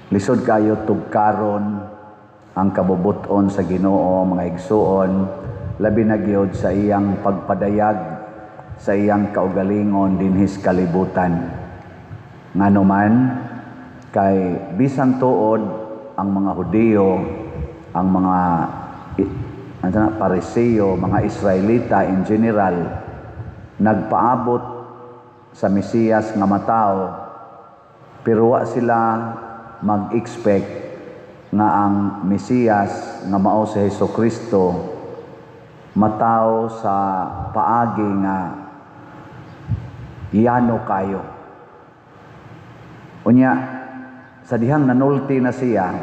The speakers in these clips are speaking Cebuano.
Lisod kayo tugkaron ang kabubuton sa Ginoo, mga igsuon, labi na gyud sa iyang pagpadayag sa iyang kaugalingon dinhis kalibutan. Ngano man kay bisan tuod ang mga Hudiyo, ang mga ano na, Pariseo, mga Israelita in general, nagpaabot sa Mesiyas nga matawo, pero wa sila mag-expect nga ang Mesiyas nga mao si Hesus Kristo matawo sa paagi nga yano kayo. Unya, sa dihang nanulti na siya,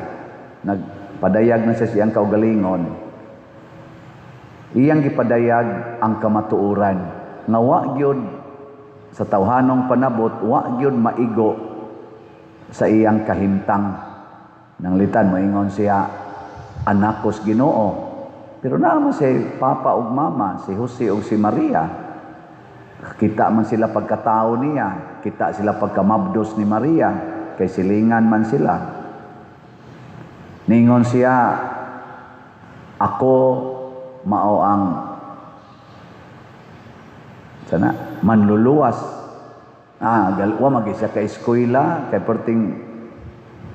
nagpadayag na siya siyang kaugalingon, iyang gipadayag ang kamatuoran nga wa gyud sa tawhanong panabot, wa gyud maigo sa iyang kahimtang. Nanglitan moingon siya, "Anak ko sa Ginoo." Pero naa man si papa ug mama, si Jose ug si Maria. Kita man sila pagkatao niya, kita sila pagkamabdos ni Maria, kay silingan man sila. Ningon siya, "Ako mao ang sana manluluwas." Wa magi siya ka eskwela kay perting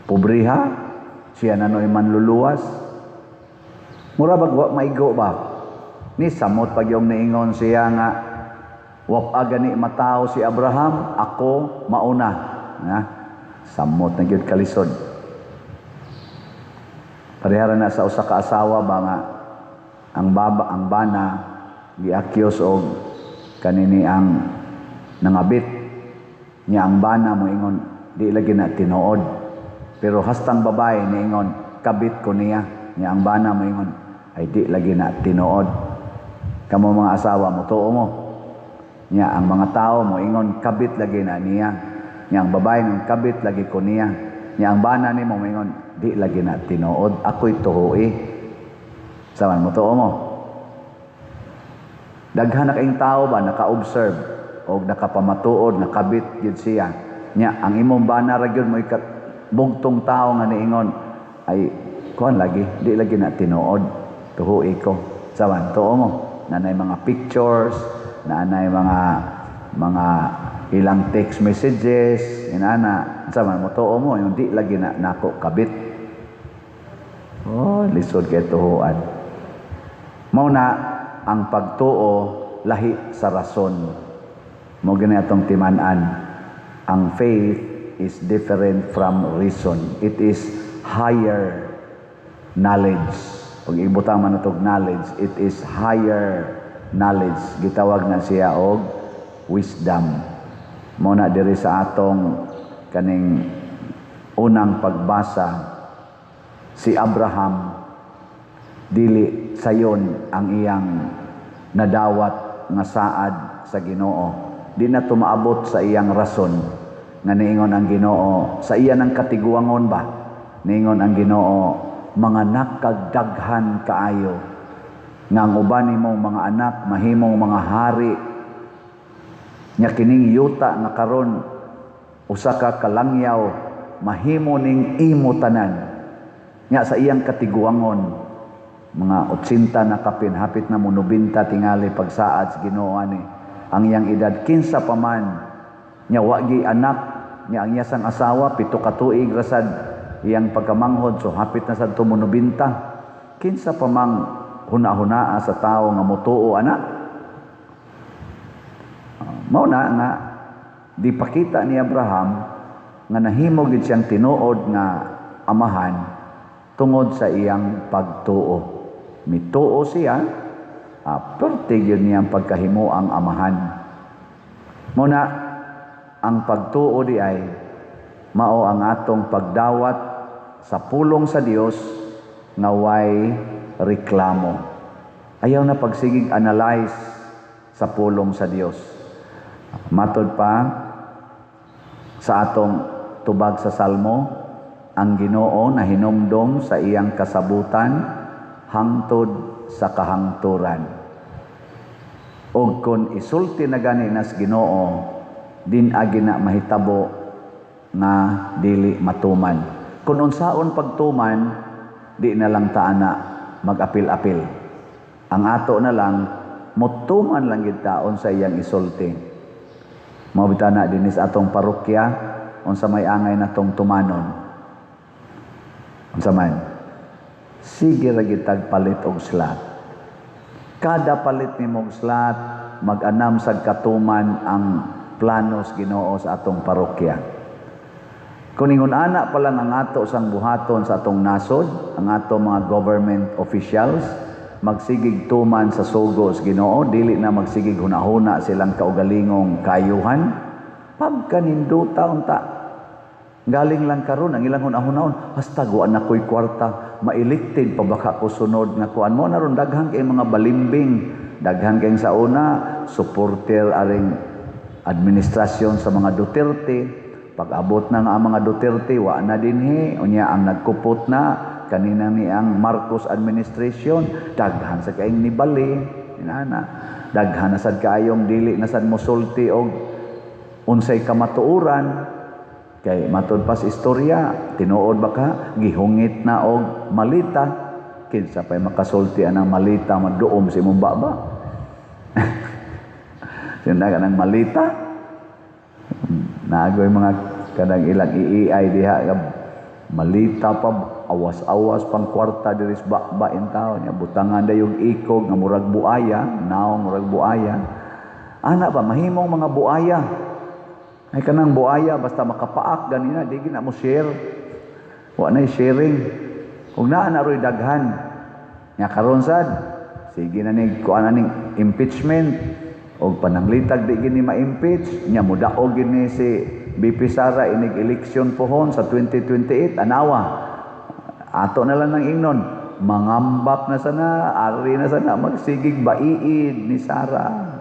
pobriha, siya na no'y manluluwas. Mura bag wa maigo ba? Ni samot pag yung niingon siya nga wa pa gani matawo si Abraham, ako mauna. Na samot na gyud kalisod. Parehara na sa usa ka asawa ba nga ang baba, ang bana gi-accuse og kanini ang nangabit niya, ang bana moingon, "Di lagi na tinuod." Pero hastang babae niingon, "Kabit ko niya." Niya ang bana moingon, "Ay, di lagi na tinuod." Kamo mga asawa, mo tuo mo? Niya ang mga tao moingon, "Kabit lagi na niya." Niya ang babae nung, "Kabit lagi ko niya." Niya ang bana nimo moingon, "Di lagi na tinuod, ako'y tuoi." Saman mo tuo mo? Daghan na kayong tao ba naka-observe o nakapamatuod nga kabit gyud siya. Nya ang imong bana ra gyud mo bugtong tao nga niingon, "Ay, kuan lagi, di lagi na tinuod, tuhui ko." Saman tuo mo? Nanay mga pictures, naanay mga ilang text messages, inana. Saman mo tuo mo yung di lagi na nako kabit? Oh, lisod kay tuhuan. Mao na ang pagtuo lahi sa rason. Mo gani atong timan-an. Ang faith is different from reason. It is higher knowledge. Pag ibutang man natog knowledge, it is higher knowledge. Gitawag na siya og wisdom. Mo na diri sa atong kaning unang pagbasa, si Abraham dili sayon ang iyang nadawat nga saad sa Ginoo. Di na tumaabot sa iyang rason nga niingon ang Ginoo sa iya ng katiguangon ba. Niingon ang Ginoo, "Manganak kag daghan kaayo, nga ang uban nimong mga anak mahimong mga hari nya kining yuta nga karon usa ka kalangyaw mahimo ning imo tanan." Nya sa iyang katiguangon, mga 80 na kapin, hapit na mo 90 tingali pagsaad sa Ginoo ani ang iyang edad, kinsa pa man nya wa gi anak nya, ang iyang asawa 7 ka tuig ra sad iyang pagkamanghod, so hapit na sad mo 90, kinsa pa mang huna-hunaa sa tawo nga motuo ana? Mao na nga dipakita ni Abraham nga nahimo gid siyang tinuod nga amahan tungod sa iyang pagtuo. Mituo siya, perti gyud niyang pagkahimo ang amahan. Muna ang pagtuo di ay mao ang atong pagdawat sa pulong sa Dios nga way reklamo. Ayaw na pagsigig analyze sa pulong sa Dios. Matod pa sa atong tubag sa Salmo, ang Ginoo na hinumdom sa iyang kasabutan hangtod sa kahangturan. Og kon isulti na gani nas Ginoo, din agi na mahitabo nga dili matuman. Kung unsaon pagtuman, di na lang ta ana mag-apil-apil. Ang ato na lang, mutuman lang gid ta unsa iyang isulti. Mao bitaw na dinhi sa atong parokya, unsa may angay natong tumanon? Unsa man? Sige ra gid tag palit og slot. Kada palit nimong slot, mag-anam sad katuman ang planos Ginoo sa atong parokya. Kung ingon ana pa lang ang ato sang buhaton sa atong nasod, ang ato mga government officials, magsigig tuman sa sugo sa Ginoo, dili na magsigig hunahuna silang kaugalingong kayuhan, pagkaninduta unta. Galing lang karon ang ilang hunahunahon, hasta wa na ko'y kwarta, ma-elected pa baka ko sunod nga kuan mo na ron. Daghan kay mga balimbing, daghan kay sa una supporter aring administrasyon sa mga Duterte. Pag-abot na nga ang mga Duterte, wa na dinhi. Unya ang nagkupot na kanina ni ang Marcos administration, daghan sa kaayong nibali inana, daghan na sad kaayong dili na sad mosulti og unsay kamatuoran. Kay matud pas istorya, tinuod ba ka gihungit na og malita? Kinsa pay makasulti anang malita, maduom sa imong baba? Sinda ka ng malita. Naagoy mga kanang ilang iiay diha nga malita pa, awas-awas pang kwarta diri sa baba in tao nya, butangan dayong ikog nga murag buaya, naong murag buaya. Ana ba mahimong mga buaya? Ay, kanang buaya, basta makapaak ganina, di gina mo share. Wa na sharing. Ug naa na roy daghan. Nya karon sad, sige na ni kuan ning impeachment og pananglitag di gini ma-impeach, nya mudaog gini si VP Sara inig eleksyon pohon sa 2028, anawa. Ato na lang ng ingnon, mangambak na sana, ari na sana magsigig baiid ni Sara.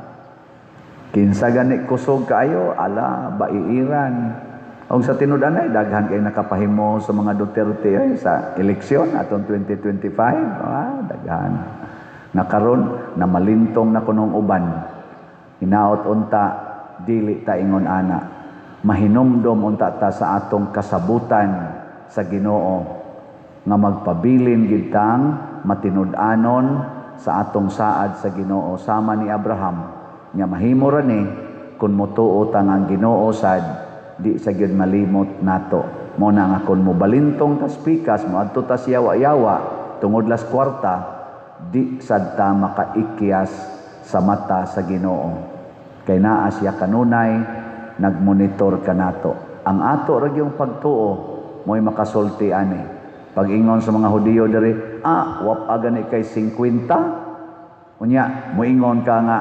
Kinsa gani kusog kaayo, ala, baiiran. Og sa tinud-anay, daghan kay nakapahimo sa mga Duterte ay, sa eleksyon atong 2025, ah, daghan. Nga karon na malintong na kunong uban. Hinaot unta dili ta ingon ana. Mahinumdom unta ta sa atong kasabutan sa Ginoo nga magpabilin gid tang matinud-anon sa atong saad sa Ginoo sama ni Abraham. Nya mahimo ra ni kun motuo ta nga ang Ginoo sad di sa gyud malimot nato. Mo na nga kun mobalintong tas pikas, moadto tas yawa-yawa tungod las kwarta, di sad ta makaikyas sa mata sa Ginoo. Kay naa siya kanunay nagmonitor kanato. Ang ato ra gyung pagtuo mo'y makasulti ani. Pag-ingon sa mga Hudiyo diri, ah, wap gani kay 50. Unya, moingon ka nga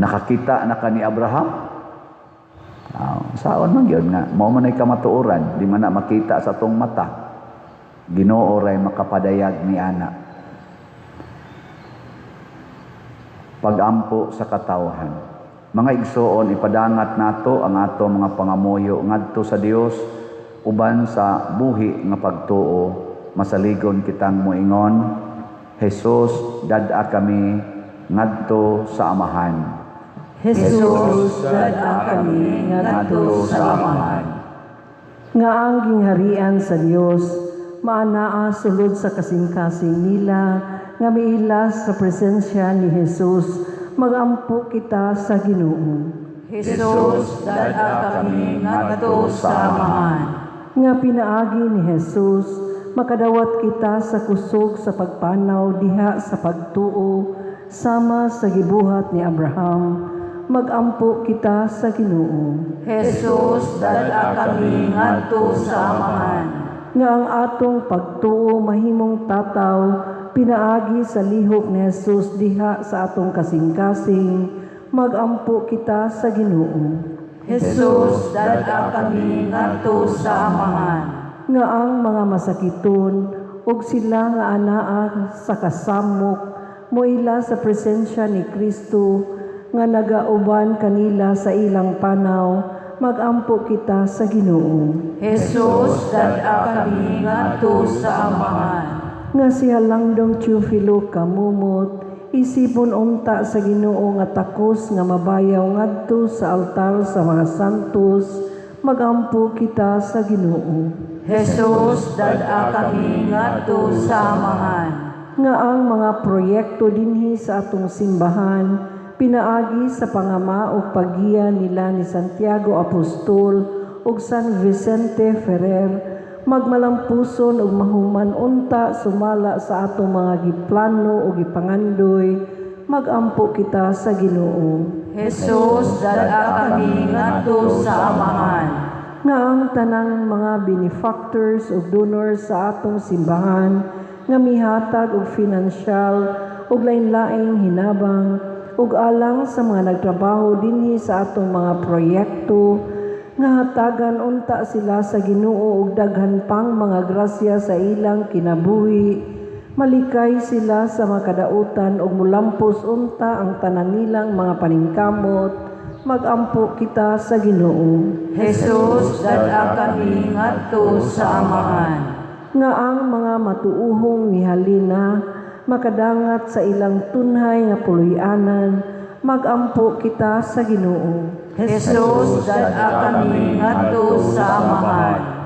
nakakita na ka ni Abraham? Ah, saon man gyud nga mao man ay kamatuoran, di man na makita sa atong mata. Ginoo ray makapadayag ni ana. Pagampo sa katawhan. Mga igsoon, ipadangat nato ang ato mga pangamuyo ngadto sa Dios uban sa buhi nga pagtuo. Masaligon kitang moingon, Jesus, dad-a kami ngadto sa Amahan. Jesus, dad-a kami ngadto sa Amahan. Nga ang gingharian sa Dios maanaa sulod sa kasing-kasing nila nga miilas sa presensya ni Jesus, magampo kita sa Ginoo. Jesus, dad-a kami ngadto sa Amahan. Nga pinaagi ni Jesus makadawat kita sa kusog sa pagpanaw diha sa pagtuo sama sa gibuhat ni Abraham, magampo kita sa Ginoo. Jesus, dad-a kami ngadto sa Amahan. Nga ang atong pagtuo mahimong tataw pinaagi sa lihok ni Jesus diha sa atong kasing-kasing, magampo kita sa Ginoo. Jesus, dad-a kami ngadto sa Amahan. Nga ang mga masakiton ug sila nga anaa sa kasamok moila sa presensya ni Kristo nga nagauban kanila sa ilang panaw, magampo kita sa Ginoo. Jesus, dad-a kami ngadto sa Amahan. Nga si Halangdong Teofilo Camomot isipon unta sa Ginoo nga takos nga mabayaw ngadto sa altar sa mga santos, Magampo kita sa Ginoo. Jesus, dad-a kami ngadto sa Amahan. Nga ang mga proyekto dinhi sa atong simbahan pinaagi sa pangama ug paggiya nila ni Santiago Apostol ug San Vicente Ferrer magmalampuson ug mahuman unta sumala sa atong mga giplano ug gipangandoy. Magampo kita sa Ginoo. Jesus, dad-a kami ngadto sa Amahan. Nga ang tanang mga benefactors ug donors sa atong simbahan nga mihatag og financial ug lain-laing hinabang ug alang sa mga nagtrabaho dinhi sa atong mga proyekto, nga hatagan unta sila sa Ginoo og daghan pang mga grasya sa ilang kinabuhi, malikay sila sa mga kadautan ug mulampos unta ang tanan nilang mga paningkamot. Magampo kita sa Ginoo. Jesus, dad-a kami ngadto sa Amahan. Nga ang mga matuohong mihalin na makadangat sa ilang tunhay nga puloy-anan. Magampo kita sa Ginoo. Jesus, dad-a kami ngadto sa Amahan.